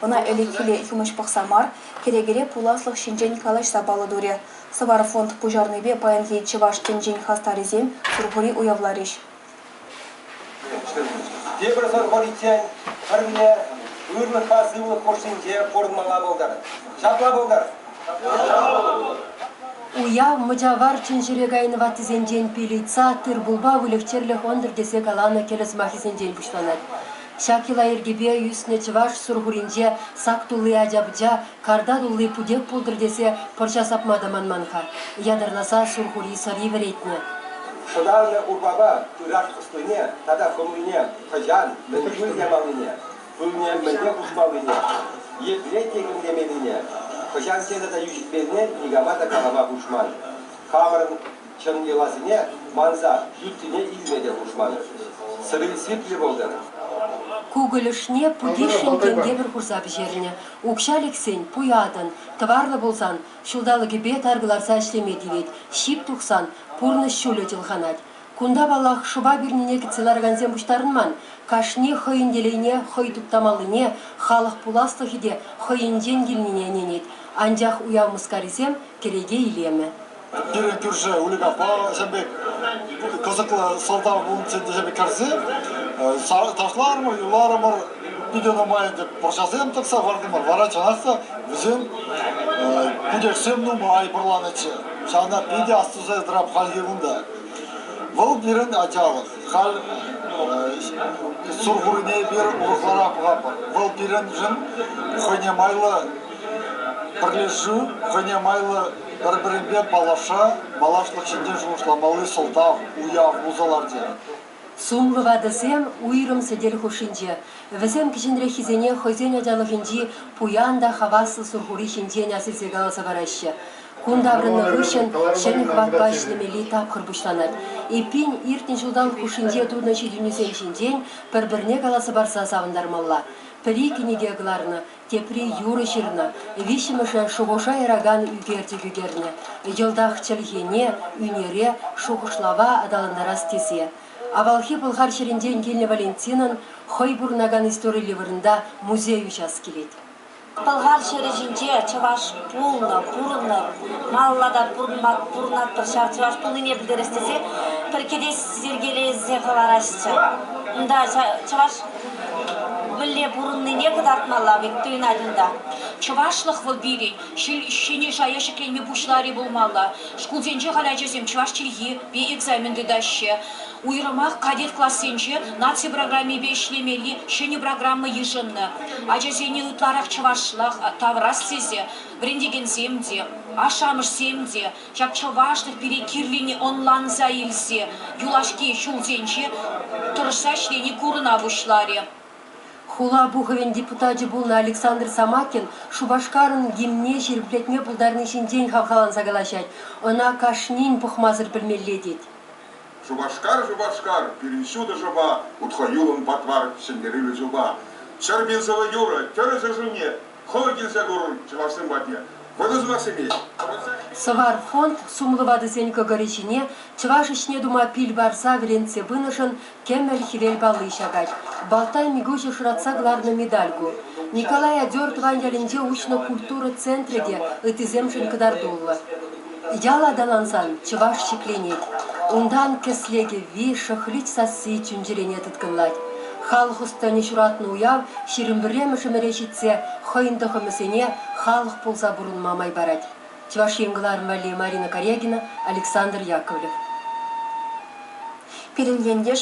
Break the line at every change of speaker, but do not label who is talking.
Ӑна ӗлӗкхилле юмӑҫ пӑхса мар, кӗрекере пуласлӑх ҫинчен калаҫса паллӑ турӗ. Сӑвар фонд пуҫарнипе паянхи чӑваш тӗнчин хастарӗсем Сурхури уявларӗҫ.
Тепӗр сурхуриччен пӗрле ырлӑхпа сывлӑх хушшинче пурӑнмалла пултӑр. Ҫапла пултӑр!
Уяв мӑчавар чӗнчӗре кайнӑ ваттисенчен пил ыйтса тыр-пулпа выльӑх-чӗрлӗх ӑнтӑр тесе каланӑ кӗлӗ сӑмахӗсенчен пуҫланать. Ҫак йӑла-йӗркепе ӳснӗ чӑваш Сурхуринче сак тулли ача-пӑча карта тулли путек пултӑр тесе пӑрҫа сапма та манман-ха. Ятарласа Сурхури сӑри вӗретнӗ.
Шӑтарнӑ урпапа ыраш ӑслине тата хӑмлине хӑҫан, мӗн чуль ямаллине, пылне мӗнле хушмаллине, епле техӗмлемеллине, хӑҫан тата йӳҫӗтмеллине никама та калама хушман. Хамӑрӑн чӑн йӑласене манса юттине илме те хушман. Сӑри сиплӗ пултӑр.
Кукӑль ӑшне путишшӗн темтепӗр хурса пӗҫернӗ. Укҫа лексен пуятӑн, тӑварлӑ пулсан ҫулталӑкӗпе тар кӑларса ӗҫлеме тивет, ҫип тухсан пурнӑҫ ҫулӗ чӑлханать. Кунта, паллах, шӑпа пӳрнине кӗтсе ларакансем пуҫтарӑнман. Кашни хӑйӗн телейне хӑй туптамаллине, халӑх пуласлӑхӗ те хӑйӗнчен килнине ӗненет. Анчах уяв мыскарисем кӗреке илемӗ.
Пирӗн кӳршӗ Улькапа ҫав пек кӑсӑклӑ сӑлтав пунктсем тесе пек кӗрсе ташларӑмӑр, юрларӑмӑр, питӗ нумай ӗнтӗ пӑрҫасем тӑкса хӑвартӑмӑр. Вара чӑнах та вӗсем путексем нумай пӑрланӑччӗ. Ҫавна питӗ астуса тӑрап хальхи кунта. Вӑл пирӗн ачалӑх. Халь Сурхурине эпир урӑхларах пӑхатпӑр. Вӑл пирӗншӗн хӑйне майлӑ пӗрлешӳ, хӑйне майлӑ пӗр-пӗринпе паллашса малашлӑх ҫинчен шухӑшламалли сӑлтав, уяв пулса ларчӗ.
Сумлӑ ватӑсем уйрӑм сӗтел хушшинче. Вӗсем кӗҫӗнреххисене хӑйсен ачалӑхӗнчи пуян та хаваслӑ сурхури ҫинчен ас илсе каласа параҫҫӗ. Кун таврӑннӑ хыҫҫӑн ҫӗнӗ хӑватпа ӗҫлемелли тапхӑр пуҫланать. Эппин, иртнӗ ҫулталӑк хушшинче тунӑ ҫитӗнӳсем ҫинчен пӗр-пӗрне каласа парса савӑнтармалла. Пӗри кӗнеке кӑларнӑ, тепри юрӑ ҫырнӑ, виҫҫӗмӗшӗ шухӑша яракан ӳкерчӗк ӳкернӗ. Йӑлтах чӗлхене, ӳнере, шухӑшлава аталантарас тесе. Авалхи Пӑлхар ҫӗрӗнчен килнӗ Валентинӑн хӑй пурӑнакан историллӗ вырӑнта музей уҫас килет.
Пӑлхар ҫӗрӗ ҫинче чӑваш пулнӑ, пурӑннӑ, малалла та пурӑнатпӑр ҫав чӑваш пулнине пӗлтерес тесе пӗр кӗтес йӗркелесе хӑвараҫҫӗ. Унта чӑваш мӗнле пурӑннине кӑтартмалла пек туйӑнать унта.
Чӑвашлӑх вӑл пирӗн ҫӗнӗ шая ҫӗкленме пуҫларӗ пулмалла. Шкулсенче халь ачасем чӑваш чӗлхипе экзамен тытаҫҫӗ. Уйрӑмах кадет классенче наци программипе ӗҫлемелли ҫӗнӗ программа йышӑннӑ. Ачасене ытларах чӑвашлах тавӑрас тесе вӗрентекенсем те, ашшӗ-амӑшсем те ҫак чӑвашлӑх пире кирлине ӑнланса илсе юлашки ҫулсенче тӑрӑшса ӗҫлени курӑна пуҫларӗ.
Хула пухӑвӗн депутачӗ пулнӑ Александр Самакин Шупашкарӑн гимнне ҫирӗплетме пултарни ҫинчен хавхаланса калаҫать. Ӑна кашнин пӑхмасӑр пӗлмелле тет.
Шупашкар, Шупашкар, пирӗн ҫутӑ шӑпа, Утхаюлӑн патвар ҫӗнтерӳллӗ ҫулпа. 100 000 сӑвӑ юрӑ, тӗрӗ ҫӗршывне хӑвӑр килсе курӑр чӑвашсем патне. Вӑйлӑ сӑмахсем-и?
Сӑвар фонд сумлӑ ватӑсен кӑкӑрӗ ҫине чӑваш ӗҫне тума пил парса вӗрентсе пынӑшӑн кӗмӗл хӗвел палли ҫакать. Балтай Микуҫӗ шӑратса кӑларнӑ медаль ку. Николай Адер тӑван ялӗнче уҫнӑ культура центрӗ те ыттисемшӗн кӑтартуллӑ. Ял аталансан чӑваш ҫӗкленет. Унтан кӗсле кӗвви, шӑхлич сасси чун-чӗрене тыткӑнлать. Халӑх ӑс-тӑнӗ ҫуратнӑ уяв 21-мӗш ӗмӗре ҫитсе хӑйӗн тӑхӑмӗсене халӑх пулса пурӑнма май парать. Чӑваш Ен кӑларӑм валли Марина Карягина, Александр Яковлев.
Пирӗн ентеш.